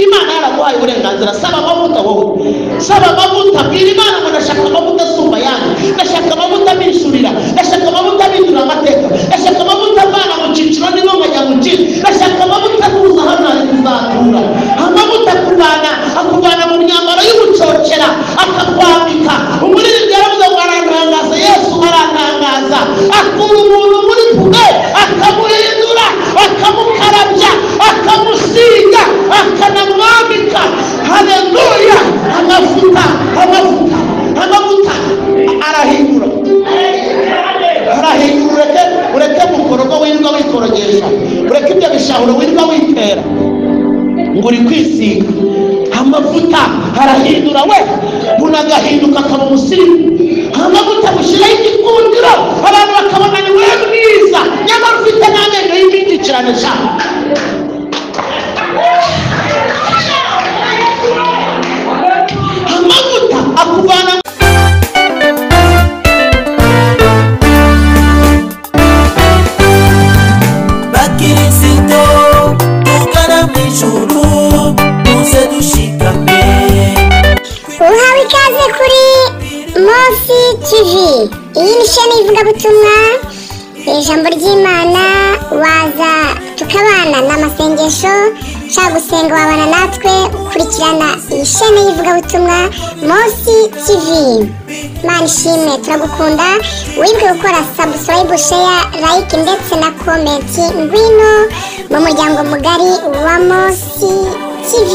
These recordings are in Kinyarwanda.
Imana yaraguhaye uburenganzira. Saba amavuta wowe, saba amavuta, bwira Imana ngo ndashaka amavuta asumba ayandi, ndashaka amavuta abishurira, ndashaka amavuta abindura amateka, ndashaka amavuta avana mu cyiciro ndimo nkajya mu kindi, ndashaka amavuta akuza hano hari kuzatura, amavuta akuvana mu myambaro y'ubucocera akakwambika. Umuririmbyi yaravuze ngo arantangaza, Yesu arantangaza, akura umuntu muri pube akamuhindura, akamukarabya, akamusiga, akanamwambika. Haleluya! Amavuta, amavuta, amavuta arahindura, arahindura. Ureke mukorogo wirirwa wikorogesha, ureke ibyo bishahuro wirirwa witera ngo uri kwisiga. Amavuta arahindura we, umuntu agahinduka akaba umusirimu. Amavuta mushyiraho igikundiro, abantu bakabona ni we mwiza, nyamara ufite n'amenyo y'imindikirane cyane. Amavuta akuvana. Bakirisito tugana mu ijuru muze dushikame. Uhawe ikaze kuri Mosi TV. Iyi ni sheni y'ivugabutumwa, ijambo ry'Imana, waza tukabana n'amasengesho, ushaka gusenga wabana natwe, ukurikirana iyi sheni y'ivugabutumwa Mosi TV. Imana ishimwe, turagukunda. Wibuke gukora subscribe, share, like ndetse na comment. Ngwino mu muryango mugari wa Mosi TV.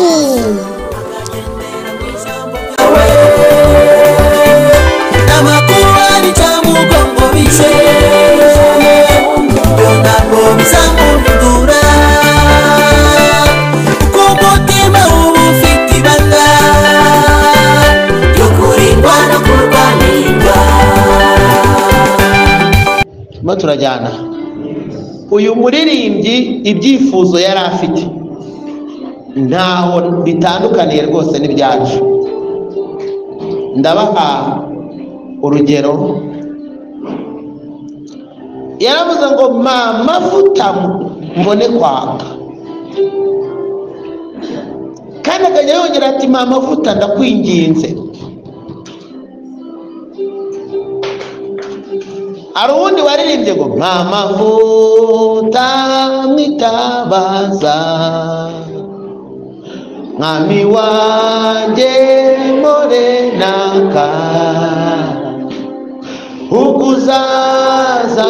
Turajyana. Uyu muririmbyi ibyifuzo yari afite ntaho bitandukaniye rwose n'ibyacu. Ndabaha urugero. Yaravuze ngo ma mavuta mbone kwaka, kandi akajya yongera ati ma mavuta ndakwinginze. Hari uwundi waririmbye ngo mpa mavuta mwitabaza, mwami wanjye morenaka, uguzaza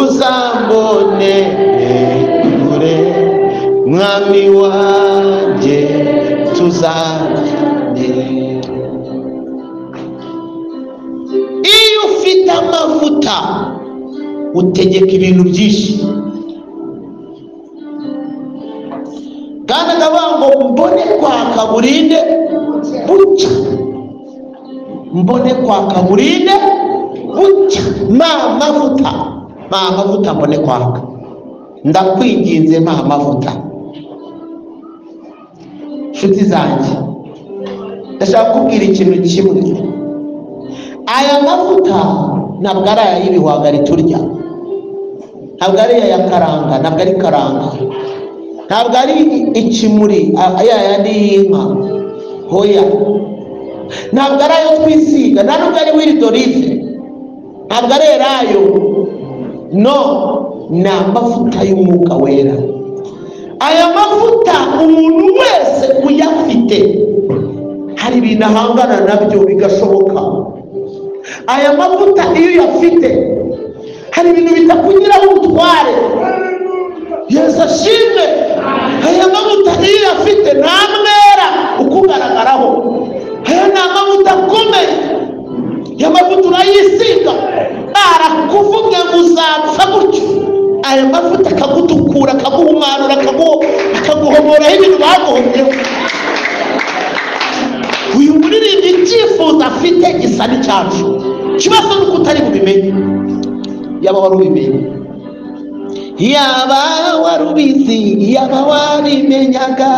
uzambone kure, mwami wanjye tuzane. Iyo ufite amavuta utegeka ibintu byinshi, kandi akavuga ngo mbone kwaka burinde bucya, mbone kwaka burinde bucya. Ma mavuta, ma mavuta mbone kwaka, ndakwinginze ma mavuta. Nshuti zanjye, ndashaka kubwira ikintu kimwe. Aya mavuta ntabwo ari aya y'ibihwagari turya, ntabwo ari aya karanga, ntabwo ari karanga, ntabwo ari ikimuri aya yandi y'inka, hoya, ntabwo ari ayo twisiga, nta nubwo ari wili d'olive, ntabwo ari elayo, no, ni amavuta y'umwuka wera. Aya mavuta umuntu wese uyafite hari ibintu ahangana nabyo bigashoboka. Aya mavuta iyo uyafite hari ibintu bitakugiraho ubutware. Yesu ashimwe. Aya mavuta iyo uyafite nta mwera ukugaragaraho. Aya ni amavuta akomeye. Aya mavuta urayisiga, barakuvuga ngo uzapfa gutyo, aya mavuta akagutukura, akaguhumanura, akaguhomoraho ibintu baguhomyeho. Uyu muririmbyi icyifuzo afite gisa n'icyacu, ikibazo ni uko utari bubimenye. Yaba wari ubimenye, yaba wari ubizi, yaba wabimenyaga,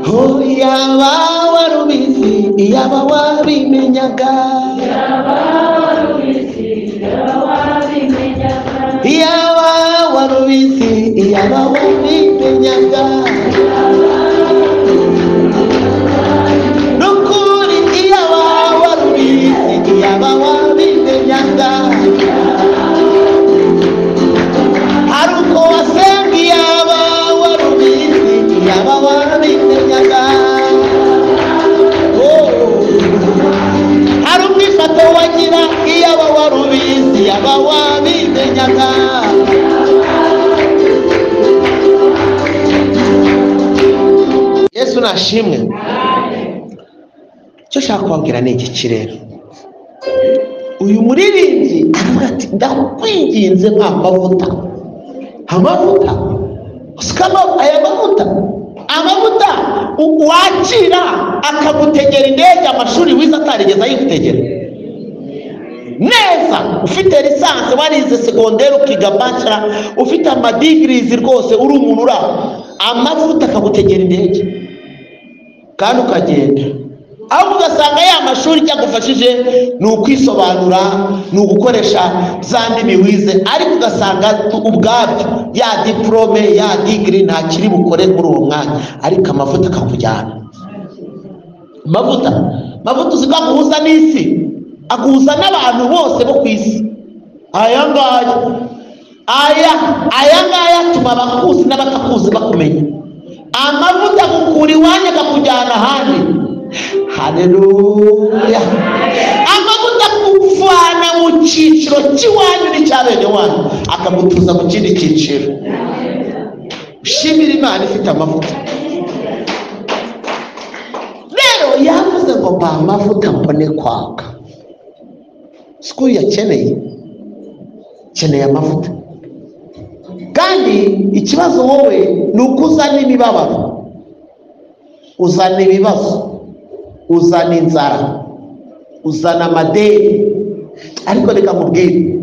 oh, yaba wari ubizi, yaba wabimenyaga, yaba wari ubizi, Iyaba wabimenyaga, nukuri iyaba warubizi, iyaba wabimenyaga. Hari uko wasenga, iyaba warubizi, iyaba wabimenyaga. Hari umwifato wagira, iyaba warubizi, iyaba wabimenyaga. Yesu nashimwe. Icyo nshaka kubabwira ni iki rero, uyu muririmbyi aravuga ati ndakwinginze mpa amavuta, amavuta aya mavuta, amavuta wakira akagutegera indege, amashuri wize atarigeze ayigutegera neza, ufite lisansi warize segonderi ukiga bachelor, ufite amadigirizi rwose, uri umuntu uri aho, amavuta akagutegera indege kandi ukagenda. Ahubwo ugasanga ya mashuri cyagufashije ni ukwisobanura, ni ugukoresha za ndimi wize, ariko ugasanga ubwabyo ya diplome ya degree nta kiri bukore muri uwo mwanya, ariko amavuta akakujyana. Amavuta, amavuta uzi ko aguhuza n'isi, aguhuza n'abantu bose bo ku isi. Aya ngaya, aya ngaya atuma abakuzi n'abatakuzi bakumenya. Amavuta agukura iwanyu akakujyana ahandi. Haleluya. Amavuta akuvana mu cyiciro cy'iwanyu n'icya bene wanyu akagutuza mu kindi cyiciro. Shimira Imana ifite amavuta. Rero yavuze ngo mpa amavuta mbone kwaka. Siko yakeneye, keneye amavuta. Kandi ikibazo wowe ni uko uzana imibabaro, uzana ibibazo, uzana inzara, uzana amadeni. Ariko reka mubwire,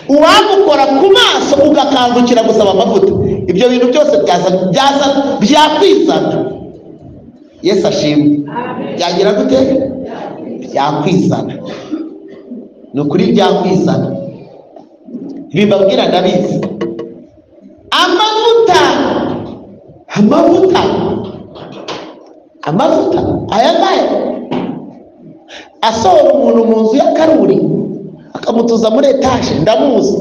uwagukora ku maso ugakangukira gusaba amavuta, ibyo bintu byose byaza byakwizana. Yesu ashimwe. Byagira gute? Byakwizana. Ni ukuri byakwizana. Bimbabwira ndabizi. Amavuta, amavuta, amavuta aya ngaya asohora umuntu mu nzu y'akaruri akamutuza muri etaje. Ndamuzi,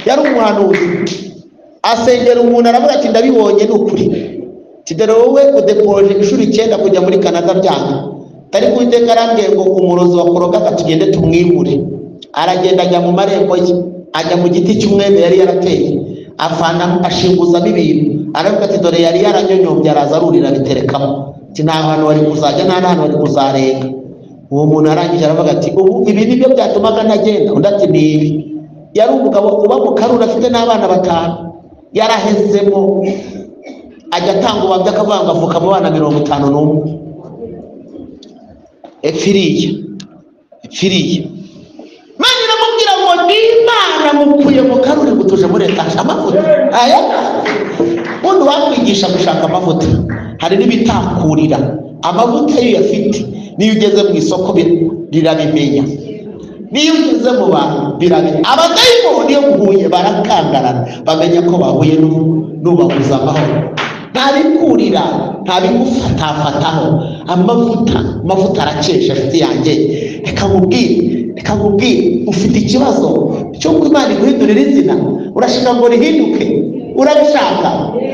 yari umuhanuzi, asengera umuntu aravuga ati ndabibonye ni ukuri, dore wowe udepoje inshuro 9 kujya muri Canada byanga, tari Uwiteka arambwiye ngo umurozi wa korogaga tugende tumwimure. Aragenda ajya mu marembo ye, ajya mu giti cy'umwembe yari yarateye, afana ashinguzamo ibintu, aravuga ati dore yari yaranyonyombye, araza arurira biterekamo, ati nta hantu wari kuzajya, nta hantu wari kuzarenga. Uwo muntu arangije aravuga ati ubu ibi nibyo byatumaga ntagenda. Undi ati ni ibi. Yari umugabo uba mu Karuri afite n'abana 5, yarahezemo, ajya atanga ubuhamya akavuga ngo avuka mu bana 51. Epfiriye, epfiriye. Imana iramubwira ngo ni Imana mukuye mu Karuri gutuje muri etaje. Amavuta aya undi wakwigisha gushaka amavuta, hari n'ibitakurira amavuta iyo uyafite. Niyo ugeze mu isoko rirabimenya, niyo ugeze mu bantu birabimenya. Abadayimoni iyo muhuye barakangarana, bamenya ko bahuye n'ubabuza amahoro. Ntabikurira, ntabigufatafataho. Amavuta, amavuta arakesha inshuti yanjye. Reka nkubwire, reka nkubwire, ufite ikibazo cy'uko Imana iguhindurira izina, urashaka ngo rihinduke, urabishaka,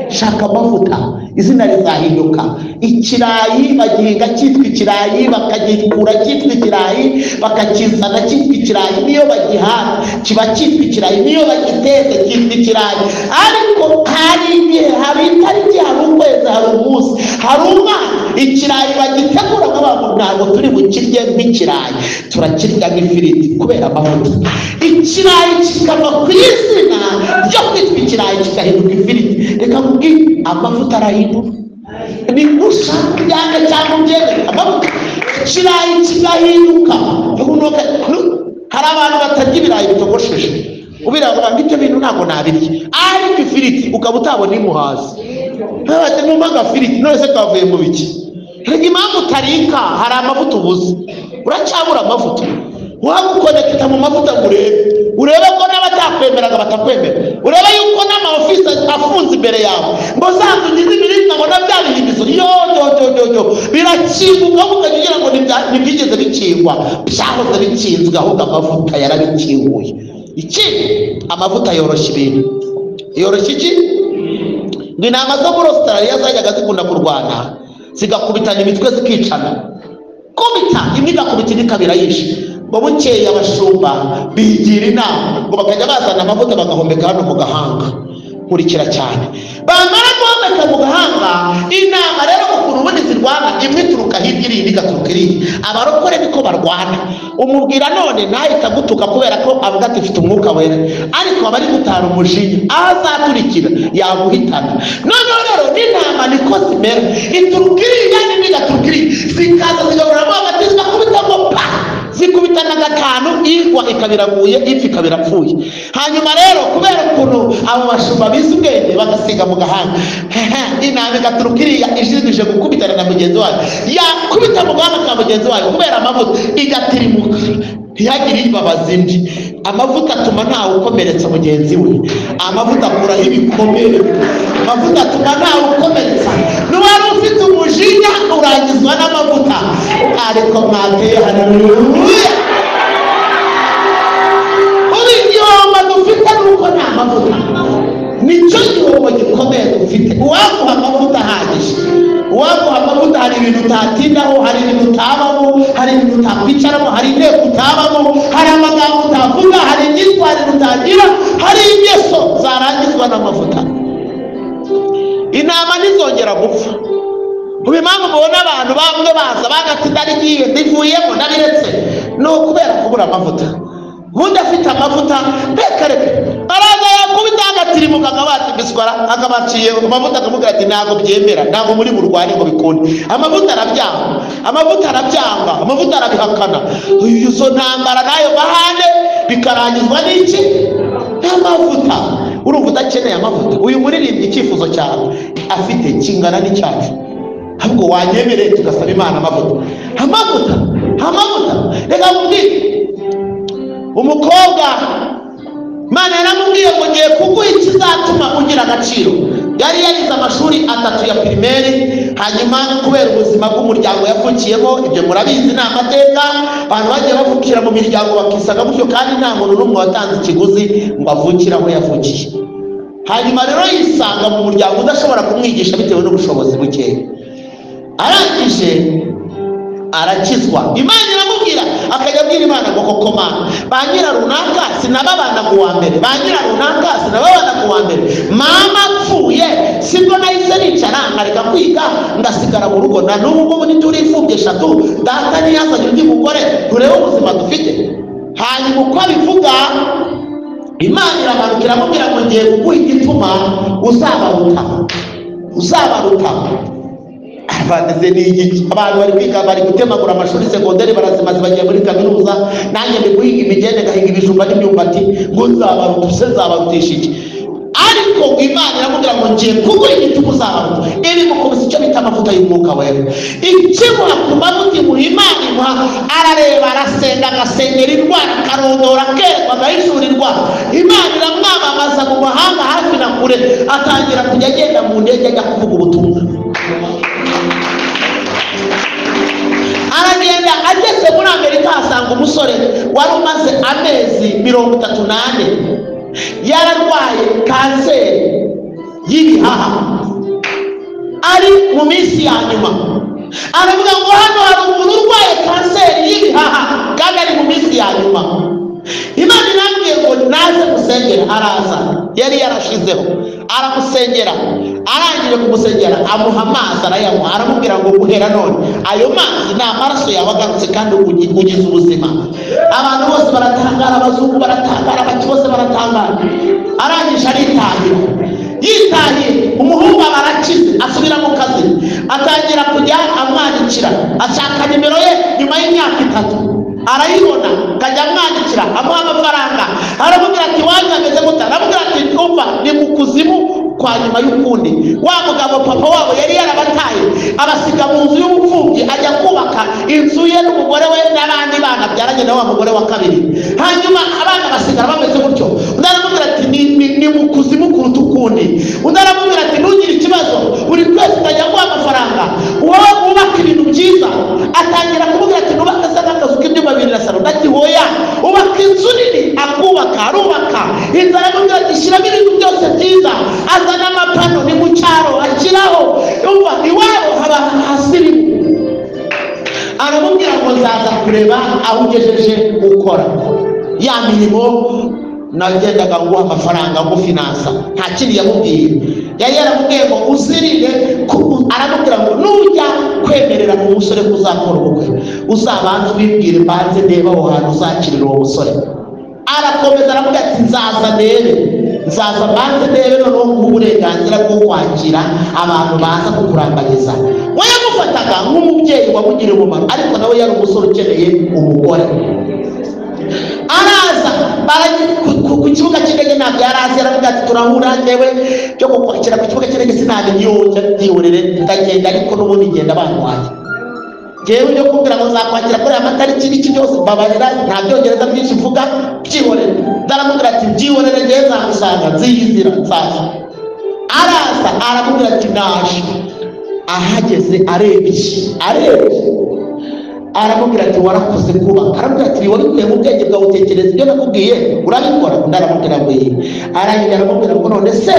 shaka amavuta, izina rizahinduka. Ikirayi bagihinga cyitwa ikirayi, bakagikura cyitwa ikirayi, bakakizana cyitwa ikirayi, niyo bagihana kiba cyitwa ikirayi, niyo bagiteze cyitwa ikirayi. Ariko hari igihe, hari itariki, hari ukwezi, hari umunsi, hari umwaka ikirayi bagitegura nk'abantu ntabwo turi bukirye nk'ikirayi, turakirya nk'ifiriti kubera amavuta. Ikirayi kikava ku izina ryo kwitwa ikirayi kikahinduka ifiriti. Reka nkubwire, amavuta arahindura. Ni ushaka ibyange cyangwa ubyemere, amavuta ikirayi kigahinduka. Hari abantu batarya ibirayi bitogosheje, ubiravuga ngo ibyo bintu ntabwo nabirya, ariko ifiriti ukaba utabona imuhaza. Mumpa agafiriti, none se twavuye mu biki? Reka impamvu utarika, hari amavuta ubuze, uracyabura amavuta. Wagukonekita mu mavuta ngo urebe, urebe ko n'abatakwemeraga batakwemera, urebe yuko n'ama ofisi afunze imbere yawe, ngo za nzugi z'imiringa ngo na bya bihindizo yo yo yo yo yo birakinguka, ukagira ngo ntibyigeze bikingwa, byahoze bikinzwe, ahubwo amavuta yarabikinguye. Iki amavuta yoroshya ibintu. Yoroshya iki? Ngo intama zo muri Australia zajyaga zikunda kurwana, zigakubitana imitwe zikicana, kubita imwe igakubita indi ikabira yishe. Ngo bukeye abashumba bigira inama ngo bakajya bazana amavuta bagahombeka hano mu gahanga. Nkurikira cyane, bamara guhomeka mu gahanga intama rero ukuntu ubundi zirwana, imwe ituruka hirya indi igaturuka iriya. Abarokore niko barwana, umubwira none ntahita agutuka kubera ko avuga ati mfite umwuka wera, ariko aba ari gutara umujinya, aho azaturikira yaguhitana. Noneho rero n'intama niko zimera, ituruka iriya n'indi igaturuka iriya, zikaza zigahuriramo hagati zigakubitamo pa, zikubitana gatanu, igwa ikabiraguye, ipfa ikabirapfuye. Hanyuma rero kubera ukuntu abo bashumba bize ubwenge bagasiga mu gahanga, intama igaturuka iriya ijimije gukubitana na mugenzi wayo, yakubita mu gahanga ka mugenzi wayo kubera amavuta igatirimuka, ntihagire imbabazi indi. Amavuta atuma ntawe ukomeretsa mugenzi we, amavuta akuraho ibikomere, amavuta atuma ntawe ukomeretsa. N'uwari ufite umujinya urangizwa n'amavuta. Ariko mwateye haleluya. Ubu igihombo dufite nuko nta mavuta, nicyo gihombo gikomeye dufite. Uwaguha amavuta ahagije, uwaguha amavuta, hari ibintu utatindaho, hari ibintu utabamo, hari ibintu utakwicaramo, hari inteko utabamo, hari amagambo utavuga, hari imyitwarire utagira, hari ingeso zarangizwa n'amavuta. Intama ntizongera gupfa. Ubu impamvu mubona abantu bamwe baza bagati ndarigiye ndivuyemo ndabiretse, ni ukubera kubura amavuta. Ubundi afite amavuta reka reka araza yakubita agatirimuka akabati biswara akabaciye amavuta akamubwira ati ntabwo byemera, ntabwo muri burwane ngo bikunde. Amavuta arabyanga, amavuta arabyanga, amavuta arabihakana. Izo ntambara nayo mahane bikarangizwa n'iki? N'amavuta. Urumva udakeneye amavuta? Uyu muririmbyi icyifuzo cyawe afite kingana n'icyacu, ahubwo wanyemereye tugasaba Imana amavuta. Amavuta, amavuta. Reka nkubwire, umukobwa Imana yaramubwiye ngo ngiye kuguha ikizatuma ugira agaciro. Yari yarize amashuri 3 ya primaire, hanyuma kubera ubuzima bw'umuryango yavukiyemo, ibyo murabizi ni amateka, abantu bagiye bavukira mu miryango bakisaga gutyo, kandi nta muntu n'umwe watanze ikiguzi ngo avukire aho yavukiye. Hanyuma rero yisanga mu muryango udashobora kumwigisha bitewe n'ubushobozi bukeya. Arangije arakizwa, Imana iramubwira, akajya abwira Imana ngo koko Mana, ba nyira runaka sinababana ku wa mbere, ba nyira runaka sinababana ku wa mbere, mama apfuye sibwo nahise nicara nkareka kwiga ngasigara mu rugo, na n'ubu ngubu ntituri imfubyi 3, data ntiyazanye undi mugore, turebe ubuzima dufite. Hanyuma uko abivuga Imana iramanukira iramubwira ngo ngiye kuguha igituma uzabaruta, uzabaruta. Abandeze ni igiki? Abantu bari kwiga bari gutemagura amashuri segonderi barazimaze bagiye muri kaminuza, nanjye ndi guhiga imigende ngahiga ibijumba n'imyumbati ngo nzabaruta, se nzabarutisha iki? Ariko Imana iramubwira ngo ngiye kuguha igituma uzabaruta. Ibi mukubise icyo bita amavuta y'umwuka wera. Ikimuha ku mavuta imuha Imana imuha, arareba arasenga agasengera indwara akarondora akerekwa agahishurirwa. Imana iramwamamaza mu mahanga hafi na kure, atangira kujya agenda mu ndege ajya kuvuga ubutumwa. Aragenda ageze muri Amerika asanga umusore wari umaze amezi 34 yararwaye kanseri y'ibihaha, ari mu minsi ya nyuma. Aravuga ngo hano hari umuntu urwaye kanseri y'ibihaha kandi ari mu minsi ya nyuma. Imana irambwiye ngo naze musengera, araza, yari yarashizeho, aramusengera. Arangije kumusengera amuha amazi arayanywa, aramubwira ngo guhera none ayo mazi ni amaraso yawe agarutse kandi ugize ubuzima. Abantu bose baratangara, abazungu baratangara, abaki bose baratangara. Arangije aritahira, yitahiye umuhungu aba arakize, asubira mu kazi, atangira kujya amwandikira, ashaka nimero ye nyuma y'imyaka 3 arayibona, akajya amwandikira amuha amafaranga. Aramubwira ati wanyu ameze gute? Aramubwira ati umva ni mu kuzimu kwa nyuma y'ukundi. Wa mugabo papa wabo yari yarabataye abasiga mu nzu y'ubupfubyi, ajya kubaka inzu ye n'umugore we n'abandi bana abyaranye na wa mugore wa kabiri. Hanyuma abana basigara bameze gutyo. Undi aramubwira ati ni mu kuzimu kuruta ukundi. Undi aramubwira Kureba aho ugejeje ukora ya mirimo nagendaga nguha amafaranga ngufinansa. Nta kindi yamubwiye, yari yaramubwiye ngo uzirinde. Aramubwira ngo nujya kwemerera umusore ko uzakora ubukwe, uzabanze ubibwire, mbanze ndebe aho hantu uzakirira uwo musore. Arakomeza aramubwira ati nzaza ndebe, nzaza mbanze ndebe, noneho nguhe uburenganzira bwo kwakira abantu baza kukurambagiza. We yamufataga nk'umubyeyi wamugiriye umumaro, ariko nawe yari umusore ukeneye umugore. Araza ku kibuga cy'indege, ntabwo yari azi. Yaravuga ati turahura, njyewe byo kukwakira ku kibuga cy'indege sinamenye iyo byihorere, ndagenda ariko n'ubundi ngenda bantwaye. Njyewe byo kumbwira ngo nzakwakira kuri aya matariki n'iki byose, mbabarira nta byongereza byinshi mvuga, byihorere. Ndaramubwira ati byihorere, njyewe nzagusanga, nziyizira, nzaza. Araza aramubwira ati naje. Ahageze arebye aramubwira ati warakoze kuba. Aramubwira ati wabikuye mu bwenge bwawe, utekereza ibyo nakubwiye urabikora? Undi aramubwira ngo yee. Arangije aramubwira ngo none se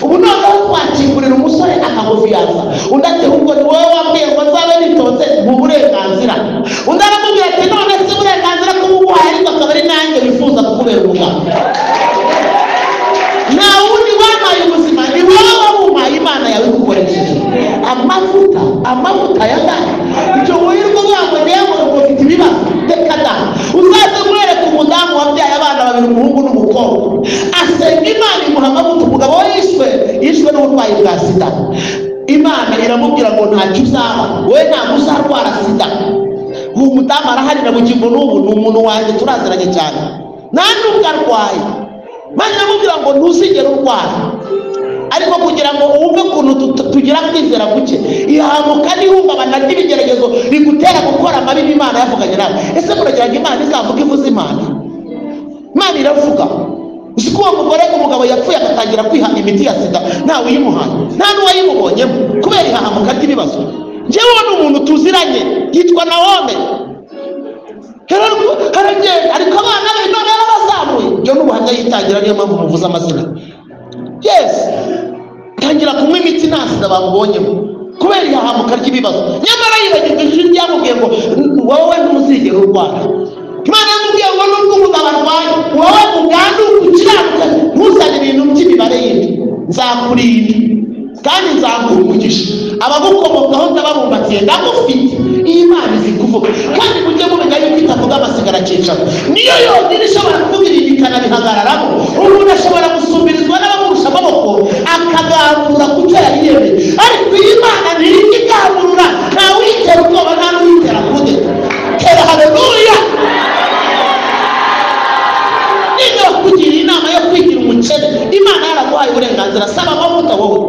ubu noneho twakingurira umusore akagufiyanza? Undi ati ubwo ni wowe wambwiye ngo nzabe nitonze mu burenganzira. Undi aramubwira ati none se uburenganzira kubuguhaye, ariko akaba ari nanjye wifuza kukubera umugabo. Nta wundi wampaye ubuzima, ni wowe wabumpaye, Imana yawe igukoresheje. Amavuta, amavuta ya data. Icyo wirirwa uvuga ngo njyewe ngo mfite ibibazo, reka da. Uzaze mwereke umudamu wabyaye abana babiri, umuhungu n'umukobwa, asenga Imana imuha amavuta. Umugabo we yishwe n'uburwayi bwa sida. Imana iramubwira ngo ntacyo uzaba, wowe ntabwo uzarwara sida. Uwo mudamu arahari na bugingo n'ubu, ni umuntu wanjye turaziranye cyane, nta nubwo arwaye. Imana iramubwira ngo ntuzigere urwara. Ariko kugira ngo wumve ukuntu tugira kwizera guke, ihamuka n'ihungabana ry'ibigeragezo bigutera gukora amabi Imana yavuganye nawe. Ese muragira ngo Imana izavuga ivuze Imana? Imana iravuga. Uzi ko uwo mugore umugabo yapfuye agatangira kwiha imiti ya sida, ntawe uyimuhaye, nta n'uwayimubonyemo, kubera ihahamuka ry'ibibazo. Njyewe ni umuntu tuziranye yitwa Naome, aragenda ariko abana be none yarabazamuye. Ibyo ni ubuhamya yitangira, niyo mpamvu muvuze amazina. Yes, tangira kunywa imiti nta sida bamubonyemo kubera ihahamuka ry'ibibazo. Nyamara yibagirwa ijwi ryamubwiye ngo wowe ntuzigere urwara. Imana yamubwiye ngo nubwo umugabo arwaye, wowe uganduke ukiranuke, ntuzane ibintu by'imibare yindi, nzakurinda kandi nzaguha umugisha, abagukomokaho ndababumbatiye, ndagufite. Iyi Imana izi kuvuga, kandi mujye mumenya yuko itavuga amasigara cyicaro. Niyo yonyine ishobora kuvuga ibintu ikanabihagararamo. Umuntu ashobora gusumbirizwa n'abamurusha amaboko akagamburura ku cyo yari yemeye, ariko iyi Imana ntijya igamburura, nta witera ubwoba, nta n'uwitera kudeta. Tera haleluya. Niba kugira inama yo kwigira umukene, Imana yaraguhaye uburenganzira. Saba amavuta wowe,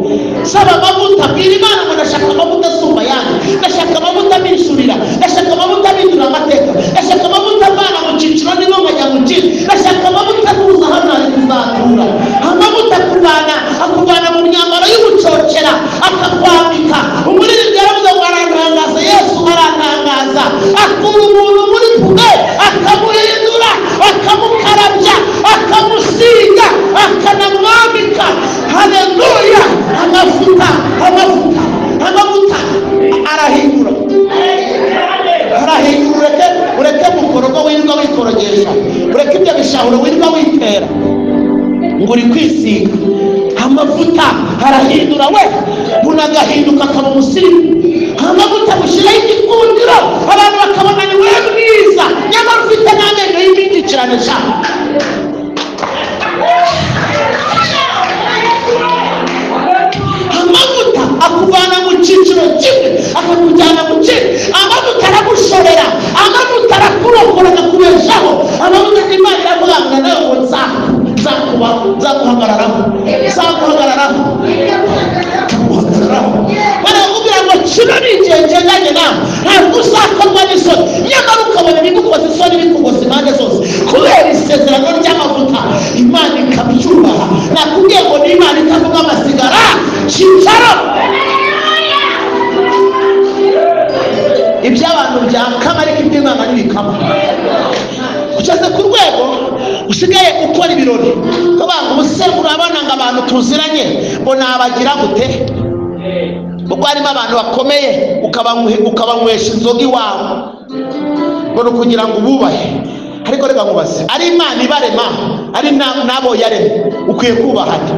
saba amavuta, bwira Imana ngo ndashaka amavuta asumba ayandi, ndashaka amavuta abishurira, ndashaka amavuta abindura amateka, ndashaka amavuta avana mu cyiciro ndimo nkajya mu kindi, ndashaka amavuta akuza hano hari kuzatura, amavuta akuvana mu myambaro y'ubucocera akakwambika. Umuririmbyi yaravuze ngo arantangaza, Yesu arantangaza, akura umuntu muri pupe akamuhindura, akamukarabya, akamusiga, akanamwambika. Haleluya! Amavuta, amavuta, amavuta arahindura, arahindura. Ureke mukorogo wirirwa wikorogesha, ureke ibyo bishahuro wirirwa witera ngo uri kwisiga. Amavuta arahindura, we unagahinduka akaba umusirimu. Amavuta mushyiraho igikundiro, abantu bakabona ni we mwiza, nyamara ufite n'amenyo y'imindikirane sha. Amavuta akuvana mu cyiciro kimwe akakujyana mu kindi. Amavuta aragushorera, amavuta arakurokora akakubeshaho. Amavuta Imana iravuga ngo nawe ngo nzaguhagararaho, nzaguhagararaho, nzaguhagararaho. Barakubwira ngo kino ni igihe ngendanye nawe, ntabwo uzakorwa n'isoni. Nyamara ukabona ibigukoza isoni bikugoza impande zose kubera isezerano ry'amavuta. Imana ikabyubaha. Nakubwiye ngo ni Imana itavuga amasigara cyicaro. Iby'abantu byakama ariko iby'Imana ntibikama. Ugeze ku rwego usigaye ukora ibirori ukabanga ubuse urabona ngo abantu tuziranye ngo nabagira gute, kuko harimo abantu bakomeye ukabanywesha inzoga iwawe. Ngo ni ukugira ngo ububahe. Ariko reka nkubaze, ari Imana ibarema, ari nabo yaremye, ukwiye kubahana.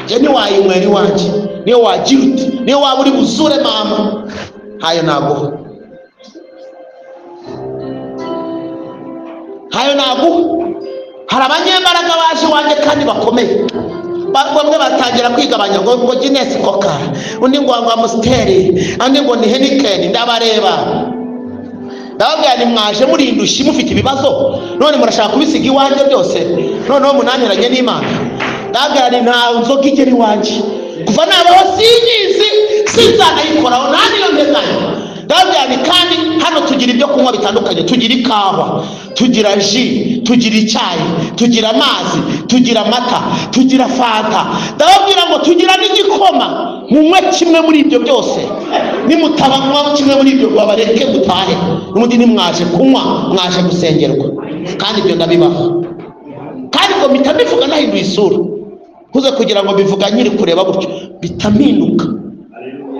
Je ntiwayinywera iwanjye, niyo wagira uti, niyo waba uri buzure mama, ntayo naguha. Ntayo naguha. Hari abanyembaraga baje iwanjye kandi bakomeye. Bamwe batangira kwigabanya ngo ngo Guinness Coca, undi ngo ngo Amstel, undi ngo ni Heineken. Ndabareba ndababwira ni mwaje muri indushyi mufite ibibazo, none murashaka kubisiga iwanjye byose, noneho munaniranye n'Imana. Ndababwira ni nta nzoga igera iwanjye, kuva nabaho sinyizi, sinzanayikoraho, nta niyo nteganya. Ndababwira ni kandi hano tugira ibyo kunywa bitandukanye, tugira ikawa, tugira ji, tugira icyayi, tugira amazi, tugira amata, tugira fanta. Ndababwira ngo tugira n'igikoma, munywe kimwe muri ibyo byose. Nimutabanywa kimwe muri ibyo babareke mutahe, n'ubundi nimwaje kunywa, mwaje gusengerwa. Kandi ibyo ndabibaha. Kandi ngo mpita mbivuga nahinduye isura, nkuze kugira ngo mbivuga nkiri kureba gutyo, mpita mpinduka.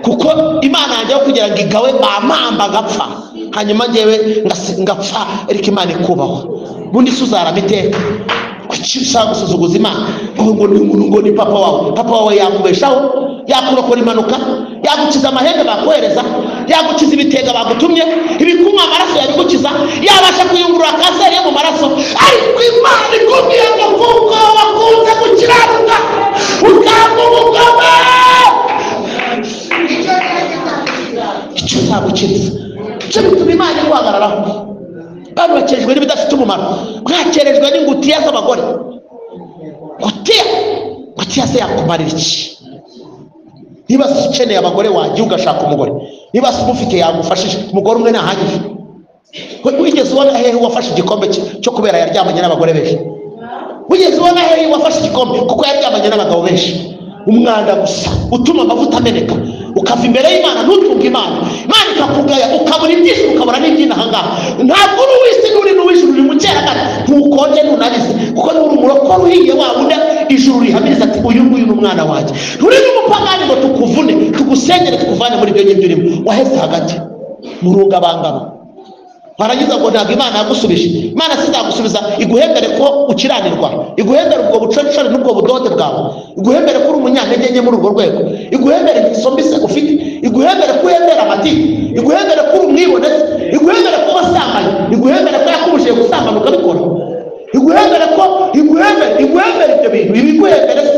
Kuko Imana yanjye aho kugira ngo igawe bampamba ngapfa, hanyuma njyewe ngapfa, ariko Imana ikubahwa. Ubundi se uzarama iteka? Kuki ushaka gusuzuguza Imana? Ngo ni umuntu, ngo ni papa wawe. Papa wawe yakubeshaho, yakurokora impanuka, yagukiza amahembe bakohereza, yagukiza ibitega bagutumye, ibikunywa amaraso yabigukiza, yabasha kuyungurura kanseri yo mu maraso. Ariko Imana ikubwiye ngo kuko wakunze gukiranuka ukanga ubugome, icyo uzagukiriza. Icyo bituma Imana iguhagararaho. Bantu bakerejwe n'ibidafite umumaro, mwakerejwe n'ingutiya z'abagore. Ngutiya, ngutiya se yakumarira iki? Niba se ukeneye abagore wagiye ugashaka umugore, niba se umufite yagufashije, umugore umwe ntahagije. Wigeze ubona hehe wafashe igikombe cyo kubera yaryamanye n'abagore benshi? Wigeze ubona hehe wafashe igikombe kuko yaryamanye n'abagabo benshi? Umwanda gusa utuma amavuta ameneka, ukava imbere y'Imana ntutunge Imana, Imana ikakugaya, ukabura ibyishimo, ukabura n'ibyina ahangaha. Ntabwo uri uw'isi nturi n'uw'ijuru, uri mu cyeragati, ntukonje ntunabize, kuko nturi umurokore uhiye wa wundi ijuru rihamiriza ati uyu nguyu ni umwana wanjye. Nturi n'umupagani ngo tukuvune, tugusengere, tukuvane muri ibyo ngibyo urimo. Waheze hagati mu rungabangabo. Warangiza ngo ntabwo Imana yagusubije. Imana sizagusubiza iguhembere ko ukiranirwa, iguhembere ubwo bucoricori n'ubwo budode bwawe, iguhembere ko uri umunyantege nke muri urwo rwego, iguhembere ingeso mbi se ufite, iguhembere ko uhembera amatiku, iguhembere ko uri umwibone, iguhembere ko wasambanye, iguhembere ko yakubujije gusambana ukabikora, iguhembere ko iguhembere ibyo bintu, ibiguhembere se.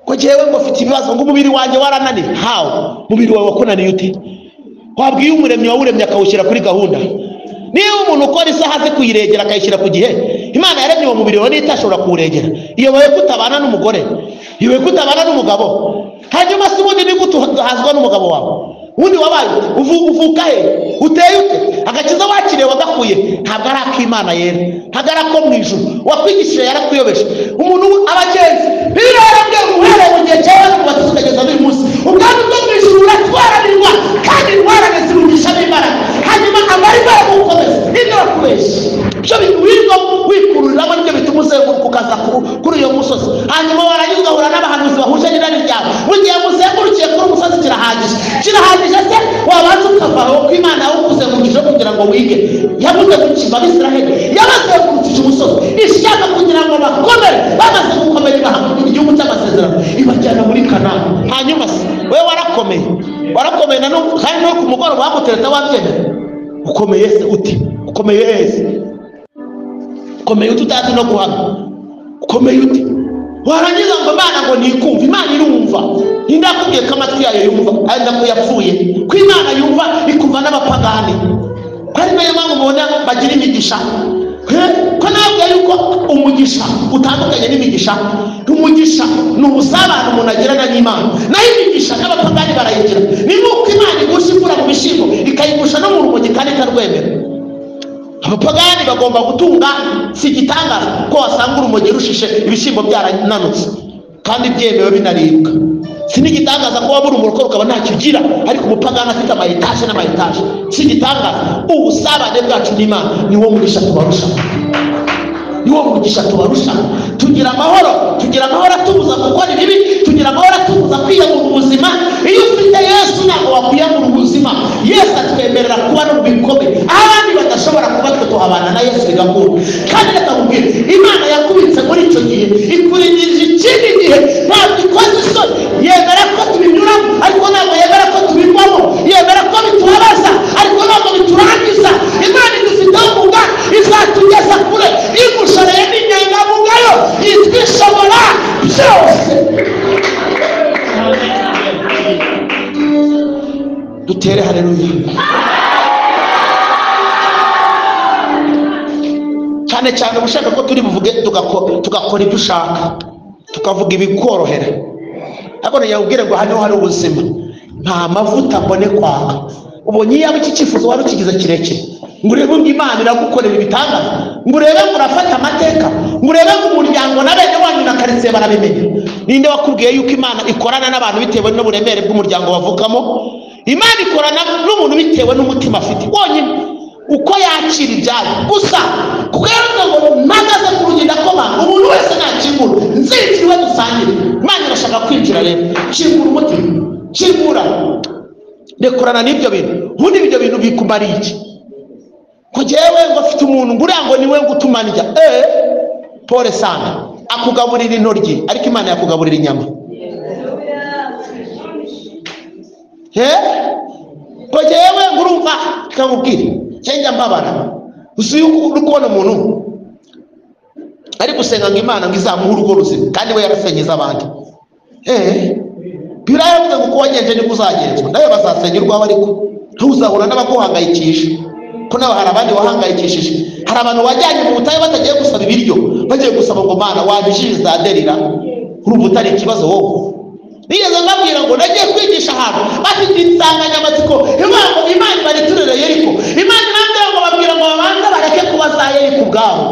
Ko jewe ngo mfite ibibazo ngo umubiri wanjye warananiye. Hawo umubiri wawe wakunaniye ute? Wabwiye umuremyi wawuremye akawushyira kuri gahunda. Niba umuntu ukora isaha azi kuyiregera akayishyira ku gihe, Imana yaremye uwo mubiri wawe itashobora kuwuregera. Iyoboye kutabana n'umugore, iyoboye kutabana n'umugabo. Hanyuma se ubundi ni gute uhazwa n'umugabo wawe? Ubundi wabaye uvuka he? Uteye ute? Agakiza wakiriye wagakuye ntabwo ari ak'Imana yera, ntabwo ari ako mu ijuru. Uwakwigishije yarakuyobeje. Umuntu abagenzi birarabwe uhereye mu gihe cya Yohana Umubatiza ukageza n'uyu munsi, ubwami bwo mu ijuru buratwaranirwa kandi intwarane zirugisha n'imbaraga. Hanyuma abari baragukomeza nibyo bakubeshya, ibyo bintu wirirwa wikururiramo nibyo bituma uzenguruka ukaza kuri uyo musozi. Hanyuma warangiza ugahura n'abahanuzi bahuje n'irari ryawe. Mu gihe muzengurukiye kuri umusozi kirahagije, kirahagije se wabanza ukava aho ko Imana yawukuzengurukije kugira ngo wige. Yabuze gukiza Abisiraheli, yabazengurukije umusozi ishaka kugira ngo bakomere. Bamaze gukomera ibaha igihugu cy'amasezerano, ibajyana muri Kanani. Hanyuma se wewe warakomeye, warakomeye na n'ubu kandi no ku mugoroba bagutereta wabyemera. Ukomeye se ute? Ukomeye hese? Ukomeye ute utazi no guhamya? Ukomeye ute? Warangiza ngo Imana ngo ntikumva. Imana irumva. Nindakubwiye ko amatwi yayo yumva, ari nako yapfuye. Ko Imana yumva ikumva n'abapagani. Ko ari nayo mpamvu mubona bagira imigisha. Ko nabwo yuko umugisha utandukanye n'imigisha. Umugisha ni ubusabane umuntu agirana n'Imana, naho imigisha n'abapagani barayigira. Ni nk'uko Imana igusha imvura mu bishyimbo ikayigusha no mu rumogi kandi ikarwemera. Abapagani bagomba gutunga, si igitangaza ko wasanga urumogi rushishe ibishyimbo byarananutse kandi byemewe binaribwa. Si n'igitangaza ko wabura umurokore ukaba ntacyo ugira, ariko umupagani afite ama etaje n'ama etaje. Si igitangaza. Ubusabane bwacu n'Imana ni wo mugisha tubarusha, Niwo mugisha tubarusha. Tugira amahoro, tugira amahoro atubuza gukora ibibi, tugira amahoro atubuza kwiyamura ubuzima. Iyo ufite Yesu ntabwo wakwiyamura ubuzima. Yesu atwemerera kuba no mu bikomeye aho abandi badashobora kuba, twe tuhabana na Yesu bigakunda. Kandi reka nkubwire, Imana yakubitse muri icyo gihe ikurindirije ikindi gihe, ntabwo ikoze isoni. Yemera ko tubinyuramo ariko ntabwo yemera ko tubivamo, yemera ko bitubabaza ariko ntabwo biturangiza. Imana idufiteho umugambi, izatugeza kure. Igushoreye n'inyangamugayo yitwa Ishobora Byose. Dutere haleluya. Cyane cyane uba ushaka ko turi buvuge tugakora ibyo ushaka, tukavuga ibikorohera. Ariko ntiyakubwire ngo hano hari ubuzima, nta mavuta mbone kwaka. Ubonye iyaba iki cyifuzo wari ukigize kirekire, ngo urebe ngo Imana iragukorera ibitangaza, ngo urebe ngo urafata amateka, ngo urebe ngo umuryango na bene wanyu na karitsiye barabimenya. Ninde wakubwiye yuko Imana ikorana n'abantu bitewe n'uburemere bw'umuryango bavukamo? Imana ikorana n'umuntu bitewe n'umutima afite wonyine, uko yakira ibyayo gusa. Kuko yaravuze ngo mpagaze ku rugi ndakomanga, umuntu wese nakingura nzinjira iwe dusangire. Imana irashaka kwinjira rero, kingura umutima, kingura, rekorana n'ibyo bintu. Ubundi ibyo bintu bikumariye iki? Ko jyewe ngo afite umuntu ngo uriya ngo niwe ngo utuma ndya. Pole sana, akugaburira intoryi ariko Imana yakugaburira inyama. Ko jyewe ngo urumva, reka nkubwire, njya mbabara. Uzi yuko uri kubona umuntu ari gusenga ngo Imana ngo izamuhe urugo ruzima, kandi we yarasenyeza abandi. Bibiliya yaravuze ngo uko wagenje niko uzagenzwa, nawe bazasenya urwawe, ariko ntuzahura n'abaguhangayikisha, ko nawe hari abandi wahangayikishije. Hari abantu wajyanye mu butayu batagiye gusaba ibiryo, bagiye gusaba ngo Mana wabijije za derira. Urumva utari ikibazo wowe? Nigeze mbabwira ngo nagiye kwigisha ahantu bafite insanganyamatsiko ivuga ngo Imana ibariturire Yeriko. Imana irambwira ngo babwira ngo babanze bareke kuba za Yeriko ubwabo,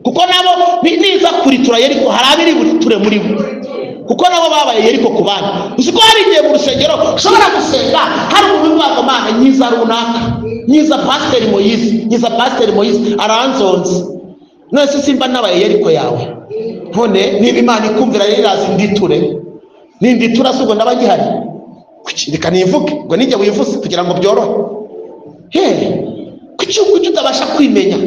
kuko nabo niza kuritura Yeriko hari abiri buriture muri bo, kuko nabo babaye Yeriko ku bandi. Uzi ko hari igihe mu rusengero ushobora gusenga hari umuntu uvuga ngo Mana nyiza runaka, nyiza Pasiteri Moyizi, nyiza Pasiteri Moyizi aranzonze, none se simba nabaye Yeriko yawe? None niba Imana ikumvira rero iraza inditure, ninditura se ubwo ndaba ngihari? Kuki? Reka nivuge ngo nijye wivuze kugira ngo byorohe. Kuki utabasha kwimenya?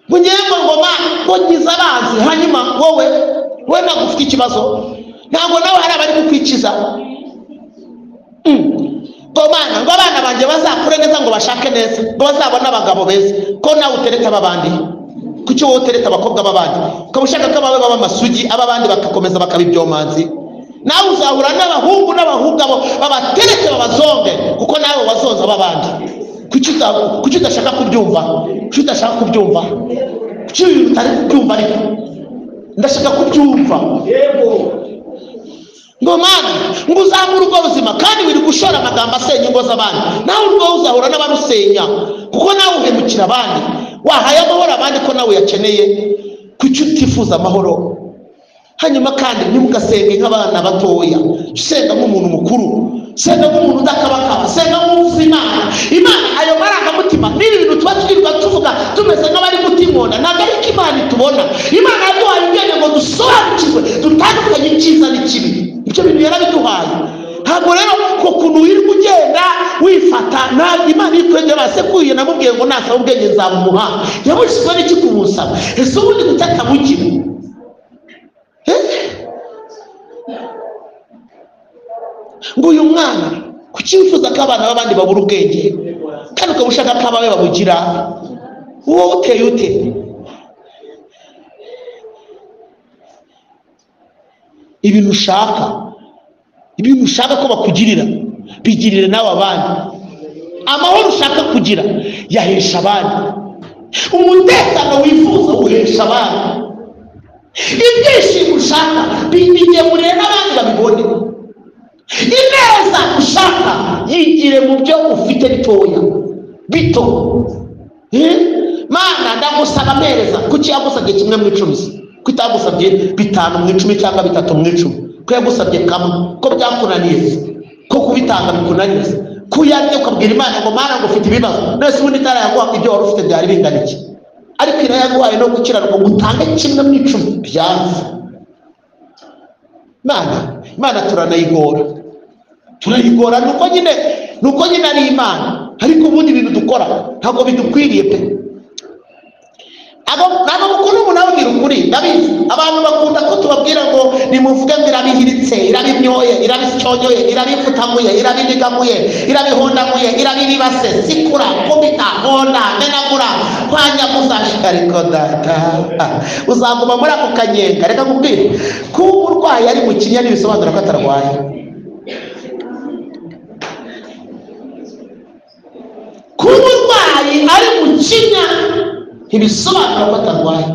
Ngo ngewe ngo ngoma ngo nkize abanzi, hanyuma wowe ntabwo ufite ikibazo, ntabwo nawe hari abari kukwikiza. Ngo Mana, ngo abana banjye bazakure neza, ngo bashake neza, ngo bazabone abagabo beza, ko nawe utereta ababandi? Kuki wowe utereta abakobwa b'abandi? Ukaba ushaka ko abawe baba amasugi, ab'abandi bagakomeza bakaba ibyomanzi. Nawe uzahura n'abahungu n'abahungu abo babatereke babazonge, kuko nawe wazonze ab'abandi. Kuki udashaka kubyumva? Kuki udashaka kubyumva? Kuki utari kubyumva? Ariko ndashaka kubyumva. Ngo Mana ngo uzamure ubwo buzima, kandi wiri gushora amagambo asenya ingo z'abandi, nawe urwo uzahura n'abarusenya, kuko nawe uhemukira abandi. Wahaye amahoro abandi ko nawe uyakeneye. Kuki utifuza amahoro? Hanyuma kandi ntimugasenge nk'abana batoya, senga nk'umuntu mukuru, senga nk'umuntu udakabakaba, senga nk'uzi Imana. Imana ayo marangamutima n'ibi bintu tuba twirirwa tuvuga tumeze nk'abari gutimona, ntabwo ariko Imana itubona. Imana yaduhaye ubwenge ngo dusobanukirwe, dutandukanye icyiza n'ikibi. Ibyo bintu yarabiduhaye. Ntabwo rero ko kuntu wirirwa ugenda wifata, Imana ikwegera basekuye, namubwiye ngo nasaba ubwenge nzabumuha. Yabujijwe n'iki kumusaba? Ese ubundi kuki atabugira? Ngo uyu mwana kuki wifuza ko abana b'abandi babura ubwenge kandi ukaba ushaka ko abawe babugira? Wowe uteye ute? Ibintu ushaka, ibintu ushaka ko bakugirira bigirire nawe abandi. Amahoro ushaka kugira yahesha abandi, umutekano wifuza uhesha abandi, ibyishimo ushaka bigemurire n'abandi babibone, ineza ushaka yigire mu byo ufite bitoya bito. Mana ndagusaba mpereza. Kuki yagusabye kimwe mu icumi? Ko itagusabye 5 mu 10 cyangwa 3 mu 10? Ko yagusabye kamwe? Ko byakunaniye? Ko kubitanga bikunaniye? Ko uyarye ukabwira Imana ngo Mana ngo ufite ibibazo, none se ubundi itarayaguha ibyo wari ufite byari bingana iki? Ariko irayaguhaye no gukiranuka ngo utange kimwe mu 10 byanze. Imana turanayigora. Turayigora nuko nyine ari Imana. Ariko ubundi ibintu dukora ntabwo bidukwiriye pe. Ntabwo mukunda umuntu ababwira ukuri, ndabizi. Abantu bakunda ko tubabwira ngo nimuvuge ngo irabihiritse, irabimyoye, irabisyonyoye, irabifutamuye, irabinigamuye, irabihondamuye, irabibibase, sikura, kubita, honda, menagura, kwanyaguza. Ariko data uzaguma muri ako kanyenga. Reka nkubwire, kuba umurwayi ari mu kinya ntibisobanura ko atarwaye. Kuba umurwayi ari mu kinya ntibisobanura ko atarwaye.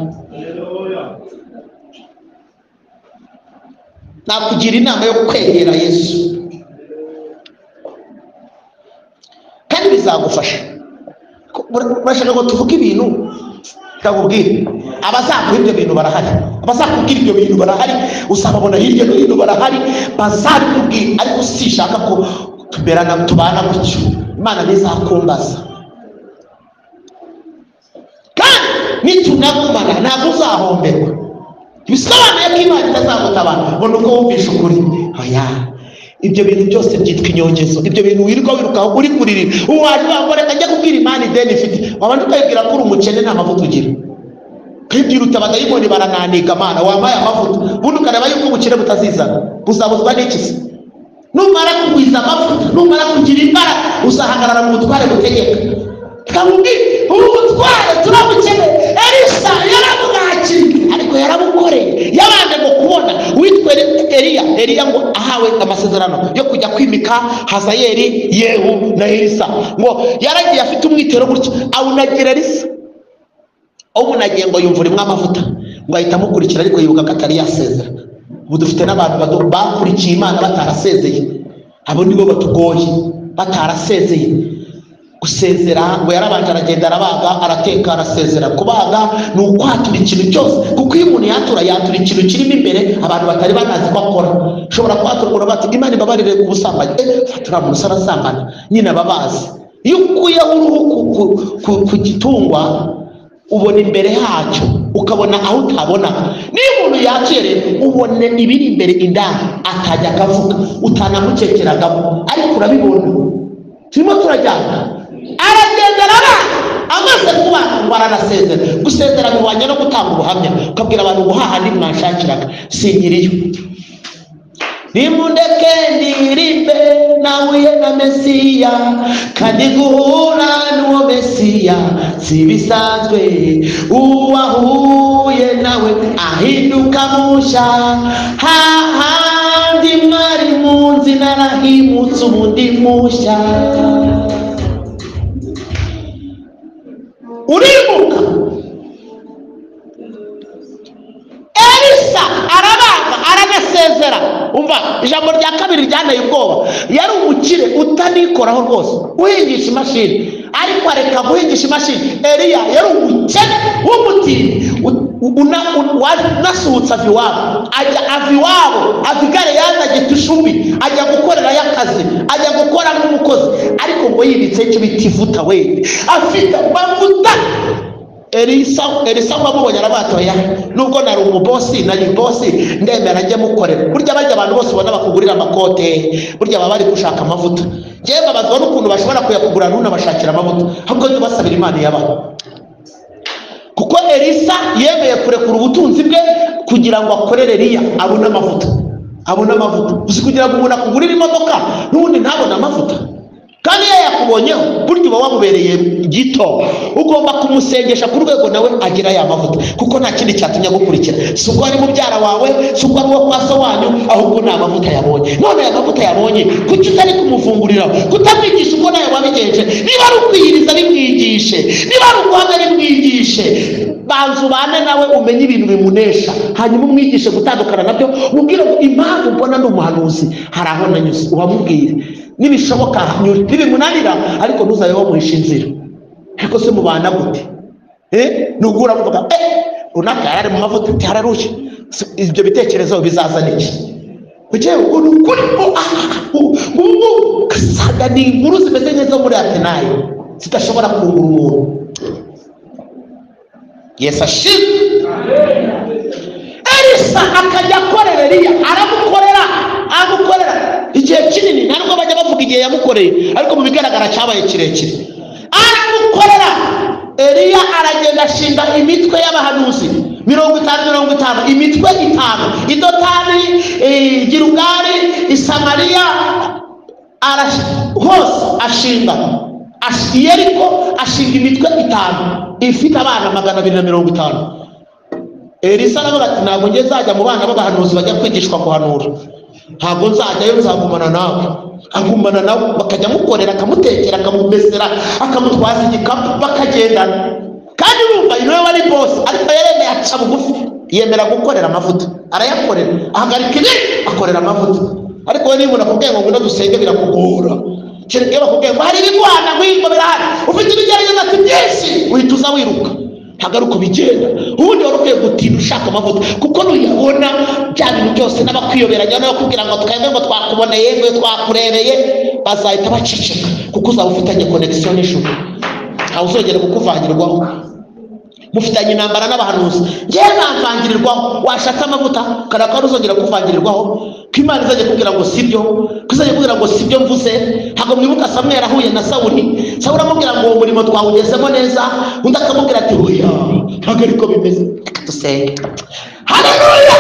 Nakugira inama yo kwegera Yesu, kandi bizagufasha. Urashaka ngo tuvuge ibintu ndakubwira, abazaguha ibyo bintu barahari, abazakubwira ibyo bintu barahari, uzababona hirya no hino barahari, bazabikubwira. Ariko sishaka ko tuberana tubana gutyo, Imana ntizakumbaza. Kandi nitunagumana ntabwo uzahomberwa. Bisobanuye ko Imana itazagutabara ngo nuko wumvishe ukuri. Oya, ibyo bintu byose byitwa inyongezo. Ibyo bintu wirirwa wirukaho uri kuririra, uwaje wangoreka ajya kubwira Imana ideni ifite, wabanje ukayibwira ko uri umukene nta mavuta ugira, ukayibwira uti abadayimoni barananiga Mana wampaye amavuta, ubundi ukareba yuko ubukene butazizana. Buzabuzwa n'iki se? Numara kugwiza amavuta, numara kugira imbaraga, uzahagarara mu butware butegeka. Kamubwira ubu butware turabukeneye. Elisa yaramwakiriye, ariko yarabukoreye. Yabanje ngo kubona witwa Eliya. Eliya ngo ahawe amasezerano yo kujya kwimika Hazayeli, Yehu na Elisa. Ngo yaragiye afite umwitero gutya, awunagira Elisa. Awunagiye ngo yumva urimo amavuta, ngo ahita amukurikira, ariko yibuka ko atari yasezera. Ubu dufite n'abantu bakurikiye Imana batarasezeye. Abo nibo batugoye, batarasezeye. Gusezera ngo yarabanje aragenda arabaga, arateka, arasezera. Kubaga ni ukwatura ikintu cyose, kuko iyo umuntu yatura yatura ikintu kirimo imbere abantu batari banazi ko akora. Ushobora kwatura umuntu bati Imana ibabarire ubusambanyi, fatura umuntu arasambana, nyine ababazi. Iyo ukuyeho uruhu ku gitungwa ubona imbere hacyo, ukabona aho utabona. Niyo umuntu yatuye rero ubone ibiri imbere indani atajya akavuga, utanamukekeragamo, ariko urabibona. Turimo turajyana. Aragenda araba amaze kuba ngo aranasezera. Gusezera bihwanye no gutanga ubuhamya, ukabwira abantu ngo hahandi mwanshakiraga sinkiriyo. Nimundeke ndirimbe nahuye na Mesiya, kandi guhura n'uwo Mesiya si bisanzwe. Uwahuye nawe ahinduka mushya, hahandi mwari munzi narahimutse ubundi mushya. Urimuka. Elisa arabaga aranasezera. Umva ijambo rya kabiri ryanteye ubwoba. Yari umukire utanikoraho rwose, uhingisha imashini, ariko areka guhingisha imashini. Eliya yari umukene w'umutindi, unasuhutse ava iwabo, ajya ava iwabo, ava i Galeyadi ajya Tushubi, ajya gukorerayo akazi, ajya gukora nk'umukozi, ariko ngo yibitse icyo bita ivuta we, afite amavuta. Elisa wamubonye arabatoya, nubwo nari umubosi nari bosi, ndemera njye mukorera. Burya bajya abantu bose ubona bakugurira amakote, burya baba bari gushaka amavuta. Njyewe mbabazwa n'ukuntu bashobora kuyakugura ntunabashakira amavuta, ahubwo jya ubasabira Imana iyabaha. Kuko Elisa yemeye kurekura ubutunzi bwe kugira ngo akorere Eliya abone amavuta, abone amavuta. Uzi kugira ngo umuntu akugurire imodoka n'ubundi ntabone amavuta, kandi iyo yakubonyeho burya uba wamubereye gito. Ugomba kumusengesha ku rwego nawe agira ya mavuta, kuko nta kindi cyatumye agukurikira. Si uko ari mubyara wawe, si uko ari uwo kwa so wanyu, ahubwo ni amavuta yabonye. None aya mavuta yabonye kuki utari kumuvungurira, kutamwigisha uko nawe wabigenje? Niba ari ukwiyiriza bimwigishe, niba ari uguhamya bimwigishe. Banza ubane nawe umenye ibintu bimunesha, hanyuma umwigishe gutandukana nabyo, umubwire ngo impamvu mbona ndi umuhanuzi hari aho nanyuze, uhamubwire nibishoboka nibimunanira, ariko ntuzabe wamuhisha inzira. Ariko se mubana gute? Nubwo uramuvuga runaka yarari mu mavuta yararushye, ibyo bitekerezo bizazana iki? Kugira ngo ukuri ugasanga ni inkuru zimeze neza muri Atenayi zidashobora kungura umuntu. Yesu ashimwe. Elisa akajya akorera Eliya, aramukorera igihe kinini, ntabwo bajya bavuga igihe yamukoreye, ariko mu bigaragara cyabaye kirekire. Aramukorera. Eliya aragenda ashinga imitwe y'abahanuzi 50 50, imitwe 5, i Dotani, Gilugali, i Samariya, hose ashinga Yeriko, ashinga imitwe 5 ifite abana 250. Elisa aravuga ati ntabwo ngiye nzajya mu bana b'abahanuzi bajya kwigishwa guhanura, ntabwo nzajyayo, nzagumana nawe. Agumana nawe, bakajya amukorera, akamutekera, akamumesera, akamutwaza igikapu, bakagendana. Kandi urumva niwe wari boss, ariko yaremeye aca bugufi, yemera gukorera amavuta, arayakorera, ahagarika ibi, akorera amavuta. Ariko we niba umuntu akubwiye ngo ngwino dusenge birakugora, kereka iyo bakubwiye ngo hari ibigwana ngwino birahari, ufite ibigeragezo ati byinshi, uhita uza wiruka. Ntabwo ari uko bigenda. Ubundi wari ukwiye gutinda ushaka amavuta, kuko nuyabona bya bintu byose n'abakwiyoberanya n'abakubwira ngo twebwe ngo twakuboneye, ngo twakurebeye, bazahita baceceka, kuko uzaba ufitanye connection n'ijuru, ntawe uzongera kukuvangirwaho. Mufitanye intambara n'abahanuzi, ngewe bamvangirirwaho. Washatse amavuta karaka wari uzongera kuvangirirwaho, ko Imana izajya kubwira ngo sibyo, ko izajya kubwira ngo sibyo mvuze. Ntabwo mwibuka Samweli ahuye na Sawuli, Sawuli amubwira ngo uwo murimo twawugezemo neza, undi akamubwira ati oya ntabwo ariko bimeze, reka dusenge. Haleluya.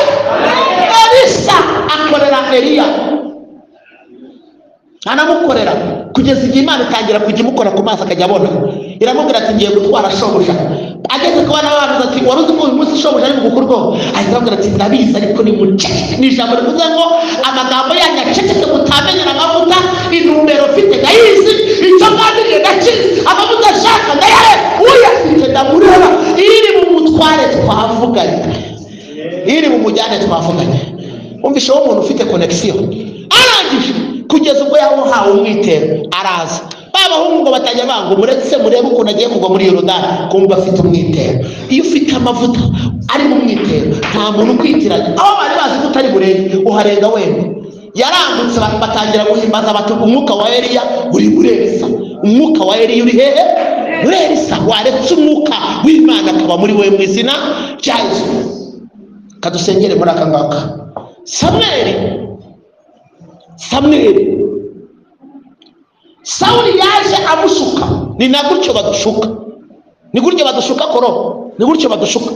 Elisa akorera Eliya, anamukorera kugeza igihe Imana itangira kujya imukora ku maso akajya abona. Iramubwira ati ngiye gutwara shobuja. Ageze ku bana b'abantu ati wari uzi ko uyu munsi shobuja ari bugukurwaho? Ahita ababwira ati ndabizi, ariko ni muceceke. Ni ijambo rivuze ngo amagambo yanyu aceceke, mutamenyera amavuta, intumbero mfite ndayizi, icyo ngambiriye ndakizi, amavuta ashaka ndayareba, uyafite ndamureba, iri mu mutware twavuganye, iri mu mujyane twavuganye. Umvishe uwo muntu ufite connection arangije kugeza ubwo yamuhawe umwitero, araza. Babahungu ngo batajya banga, muretse murebe ukuntu agiye kugwa muri Yorodani, kumva afite umwitero. Iyo ufite amavuta ari mu mwitero, nta muntu ukwitiranya. Aho bari bazi ko utari burenge, uharenga wenda. Yarambutse, batangira guhimbaza bati umwuka wa Eliya uri muri Elisa, umwuka wa Eliya uri hehe? Muri Elisa. Waretse umwuka w'Imana akaba muri we mu izina rya Yesu. Kadusengere muri aka ngaka. Samweli Sawuli yaje amushuka. Ni na gutyo badushuka, ni gutyo badushuka koro, ni gutyo badushuka.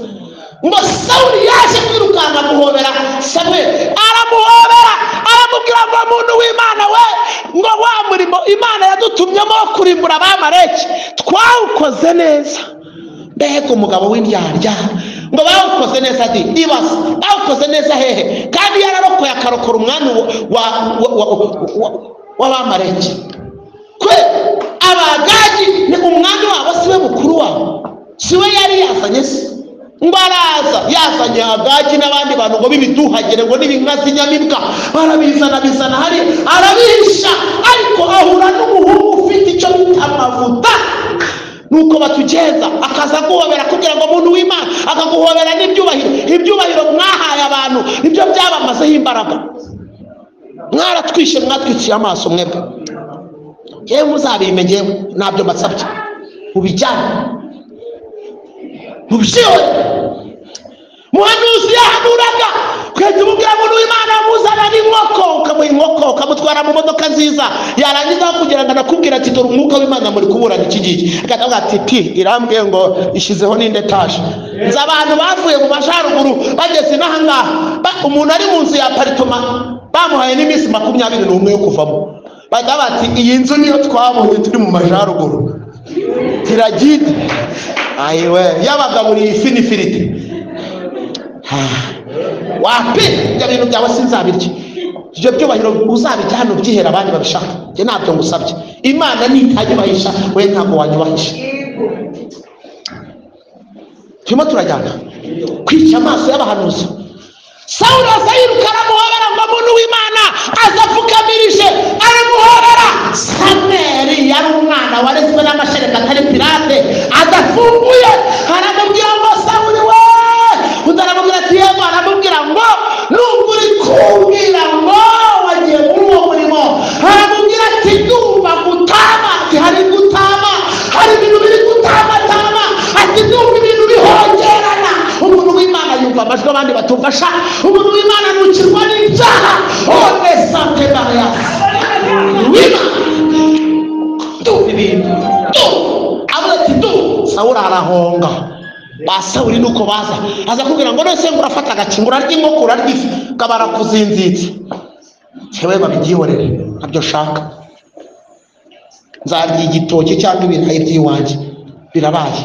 Ngo Sawuli yaje kwirukanka guhobera Samweli, aramuhobera, aramubwira ngo muntu w'Imana we, ngo wa murimo Imana yadutumyemo wo kurimbura abamaleki twawukoze neza. Mbega umugabo w'indyarya, ngo bawukoze neza di, ibaze bawukoze neza hehe? Kandi yararokoye akarokora umwami w'abamaleki. Kwe abagagi ni umwami wabo, siwe mukuru wabo, siwe yari yazanye se. Ngo araza yazanye Agagi n'abandi bantu ngo bibiduhagire, ngo n'ibinka z'inyamibwa barabizana bizana hari, arabihisha. Ariko ahura n'umuhungu ufite icyo bita amavuta. Nuko batugenza, akaza guhobera kugira ngo muntu w'Imana, akaguhobera n'ibyubahiro. Ibyubahiro mwahaye abantu nibyo byabamazeho imbaraga. Mwaratwishe, mwatwiciye amaso mwebwe. Yewe muzabime, ngewe ntabyo mbasabye, mubijyane mubishiwe. Muhanuzi yahanuraga ukahita umubwira muntu w'Imana, amuzana n'inkoko, ukamuha inkoko, ukamutwara mu modoka nziza, yarangiza kugira ngo anakubwira ati dore umwuka w'Imana muri kuburana iki ngiki, agahita ati ti irambwiye ngo ishyizeho n'indi etaje. Nzi abantu bavuye mu majyaruguru bageze inaha ngaha, umuntu ari mu nzu ya aparitoma bamuhaye n'iminsi 21 yo kuvamo, bahita bati iyi nzu niyo twabonye turi mu majyaruguru, tiragide ayiwe yabagaburiye ifi n'ifiriti. Wapi ibyo bintu byawe sinzabirya, ibyo byubahiro uzabijya hano byihera abandi babishaka, njye ntabyo ngusabye. Imana nitanyubahisha we ntabwo wanyubahisha. Turimo turajyana kwica amaso y'abahanuzi. Sawuli aza yiruka aramuhobera, ngo muntu w'Imana aza apfukamirije aramuhobera. Samweli yari umwana warezwe n'amashereka atari pirate, adafunguye, aramubwira ngo Sawuli we, undi aramubwira ati yego, aramubwira ngo nubwo uri kumbwira ngo wagiye muri uwo murimo, aramubwira ati ndumva gutama, ati hari gutama, hari ibintu biri gutamatama, ati ndumva ibintu bihongera. sha. Umuntu w'Imana nukirwa n'ibyaha. One sante barayas. W'Imana du ibintu du avuga ati du. Sawuli arahonga. Ba Sawuli nuko baza aza kubwira ngo nose ngo urafata agakingo urarya inkoko urarya ifi kabara kuzinzitse. Cyewe babyihorere ntabyo shaka, nzarya igitoki cyangwa ibirayi by'iwanjye birabaye,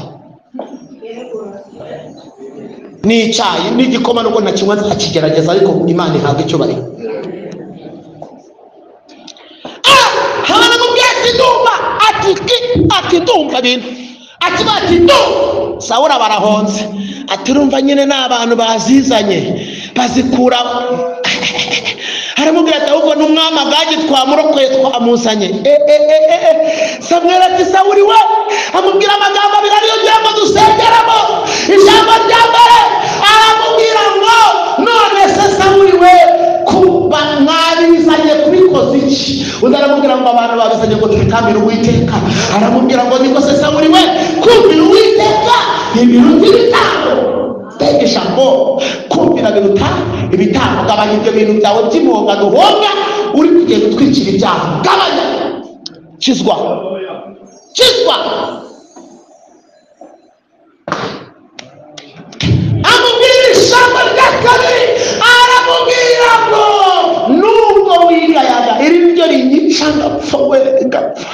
n'icyayi n'igikoma nubwo ntakinywa nzakigerageza, ariko Imana ihabwa icyubahiro. Habana mubwira ndumva ati ati ndumva bintu ati bati ndu. Sawuli barahonze ati urumva nyine n'abantu bazizanye bazikura. Aramubwira ati ahubwo n'umwami Agagi twamurokoye twamuzanye. Samweli ati Sawuli we, amubwira amagambo abiri ariyo ngira ngo dusengeramo. Ijambo rya mbere aramubwira ngo none se Sawuli we kuba mwabizanye kubikoza iki? Undi aramubwira ngo abantu babizanye ngo tubitambire Uwiteka. Aramubwira ngo niko se Sawuli we, kumvira Uwiteka ibiruta ibitambo. Mbega ijambo kumvira biruta ibitambo. Gabanya ibyo bintu byawe by'imponga duhonga uri kugenda utwikira ibyaha. Gabanya, kizwa, kizwa. Amubwira ijambo rya kabiri aramubwira ngo nubwo wigayaga iri ryo rinyica ngapfa we ngapfa.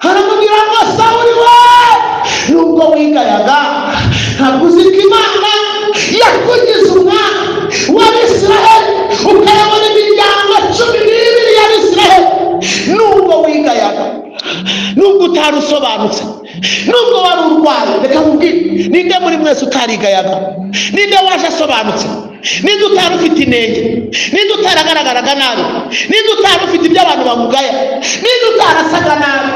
Aramubwira ngo Sawuli we, nubwo wigayaga ntabwo uzi ko Imana yakugize umwami w'Abisiraheli ukayobora imiryango 12 y'Abisiraheli. Nubwo wigayaga, nubwo utari usobanutse, nubwo wari urwaye, reka nkubwire, ninde muri mwese utarigayaga? Ninde waje asobanutse? Ninde utari ufite inenge? Ninde utaragaragaraga nabi? Ninde utari ufite ibyo abantu bamugaya? Ninde utarasaga nabi?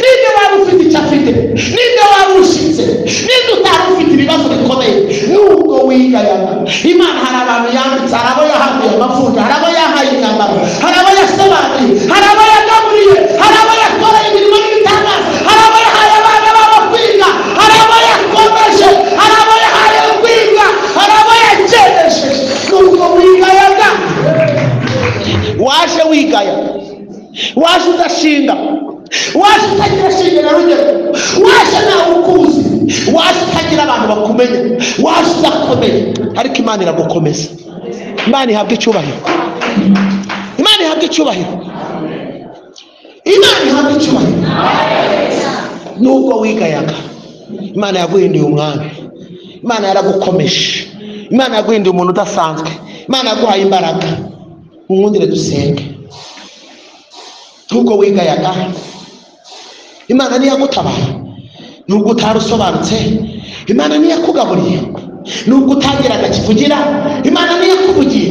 Ninde wari ufite icyo afite? Ninde wari ushitse? Ninde utari ufite ibibazo bikomeye? Nubwo wigayaga, Imana hari abantu yambitse, hari abo yahaye amavuta, hari abo yahaye imyambaro, hari abo yasobanuye, hari abo yagaburiye, hari abo yakoreye imirimo n'ibitangaza, hari abo yahaye abana babo kwiga, hari abo yakomeje, hari abo yahaye kwiga, hari abo yakenesheje. Nubwo wigayaga, waje wigaya, waje udashinga, waje utagira shinge na rugero, waje nawe ukuzi, waje utagira abantu bakumenya, waje udakomeye, ariko Imana iragukomeza. Imana ihabwa icyubahiro. Imana ihabwa icyubahiro. Imana ihabwa icyubahiro. Nubwo wigayaga, Imana yaguhinduye umwami. Imana yaragukomeje. Imana yaguhinduye umuntu udasanzwe. Imana yaguhaye imbaraga. Nkundire dusenge. Nubwo wigayaga, Imana niyagutabaye. Nubwo utari usobanutse, Imana niyakugaburiye. Nubwo utagiraga kivugira, Imana niyakuvugiye.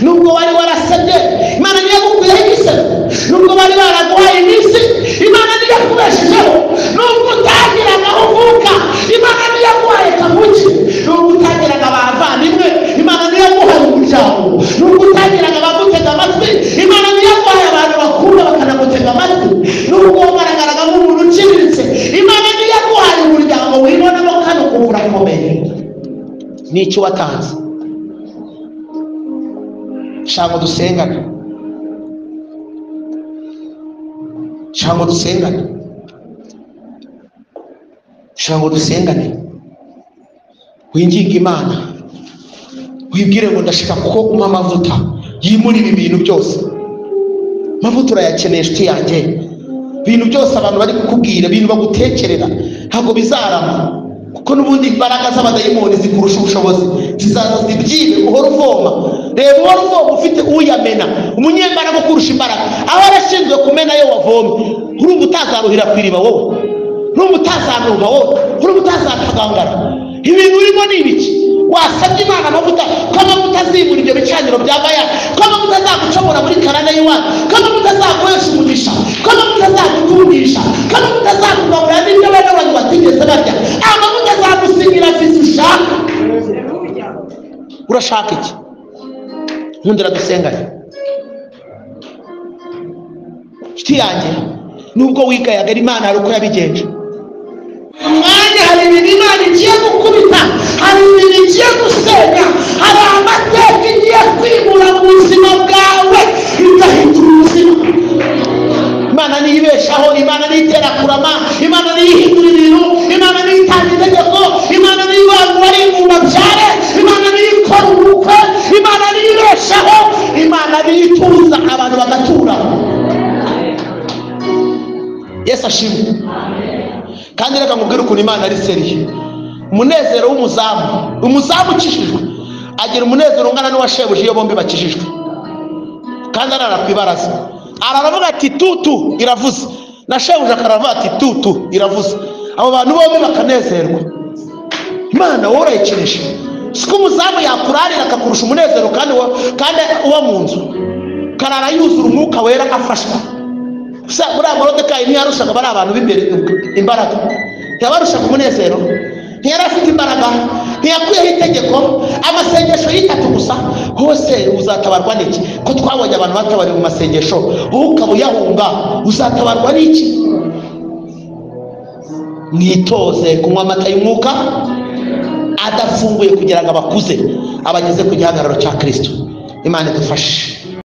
Nubwo wari warasebye, Imana niyagukuyeho igisebe. Nubwo bari baraguhaye iminsi, Imana niyakubeshejeho. Nubwo utagiraga aho uvuka, Imana niyaguhaye kabuki. Nubwo utagiraga abavandimwe, Imana niyaguhaye umuryango. Nubwo utagiraga abagutega amatwi, Imana niyaguhaye abantu bakunda bakanagutega amatwi. Nubwo wagaragaraga nk'umuntu uciriritse, Imana niyaguhaye umuryango wibonamo kandi ukumva urakomeye. N'icyo watanze. Shaka dusengane. Shaka dusengane. Shaka dusengane. Winginga Imana, wibwire ngo ndashaka ko umpa amavuta yimura ibi bintu byose. Amavuta urayakeneye inshuti yanjye. Ibintu byose abantu bari kukubwira, ibintu bagutekerera, ntabwo bizarama. Kuko n'ubundi imbaraga z'abadayimoni zikurusha ubushobozi, zizaza zibyibe uhora uvoma. Reba uhora uvoma ufite uyamena, umunyembaraga ukurusha imbaraga, aho arashinzwe kumena yo wavomye. Urumva utazaruhira ku iriba wowe, urumva utazanuka wowe, urumva utazatagangara. Ibintu urimo ni ibiki? Wasabye Imana amavuta, ko amavuta azibura ibyo bicaniro bya Bayali, ko amavuta azagucomora muri karande y'iwanyu, ko amavuta azaguhesha umugisha, ko amavuta azagutungisha, ko amavuta azakugaburira n'ibyo bene wanyu batigeze barya, amavuta azagusigira viza ushaka. Urashaka iki? Nkundira dusengane. Inshuti yanjye, nubwo wigayaga, Imana hari uko yabigenje. Umwanya hari ibintu Imana igiye gukubita, hari ibintu igiye gusenya, Hari amateka igiye kwimura mu buzima bwawe, igahindura ubuzima. Imana niyo ibeshaho, Imana niyo itera kurama, Imana niyo ihindura ibintu, Imana niyo itanga itegeko, Imana niyo abantu bari mu babyare, Imana niyo ikora ubukwe, Imana niyo ibeshaho, Imana niyo ituza abantu bagatura. Yesu ashimwe. Kandi reka nkubwire ukuntu Imana ari seriye. Umunezero w'umuzamu, umuzamu ukijijwe agira umunezero ungana n'uwa shebuja iyo bombi bakijijwe. Kandi arara ku ibaraza, araravuga ati tutu iravuze, na shebuja akaravuga ati tutu iravuze. Abo bantu bombi bakanezerwa. Imana wowe urayikinisha. Siko umuzamu yakurarira akakurusha umunezero kandi uwo mu nzu karara yuzura umwuka wera afashwa. Buriya Moridekayi ntiyarushaga bari abantu b'imbere imbaraga, ntiyabarushaga umunezero, ntiyari afite imbaraga, ntiyakuyeho itegeko, amasengesho y'itatu gusa. Hose uzatabarwa n'iki? Ko twabonye abantu batabariwe mu masengesho, wowe ukaba uyahunga, uzatabarwa n'iki? Mwitoze kunywa amata y'umwuka adafunguye kugira ngo abakuze abageze ku gihagararo cya Kristo. Imana idufashe.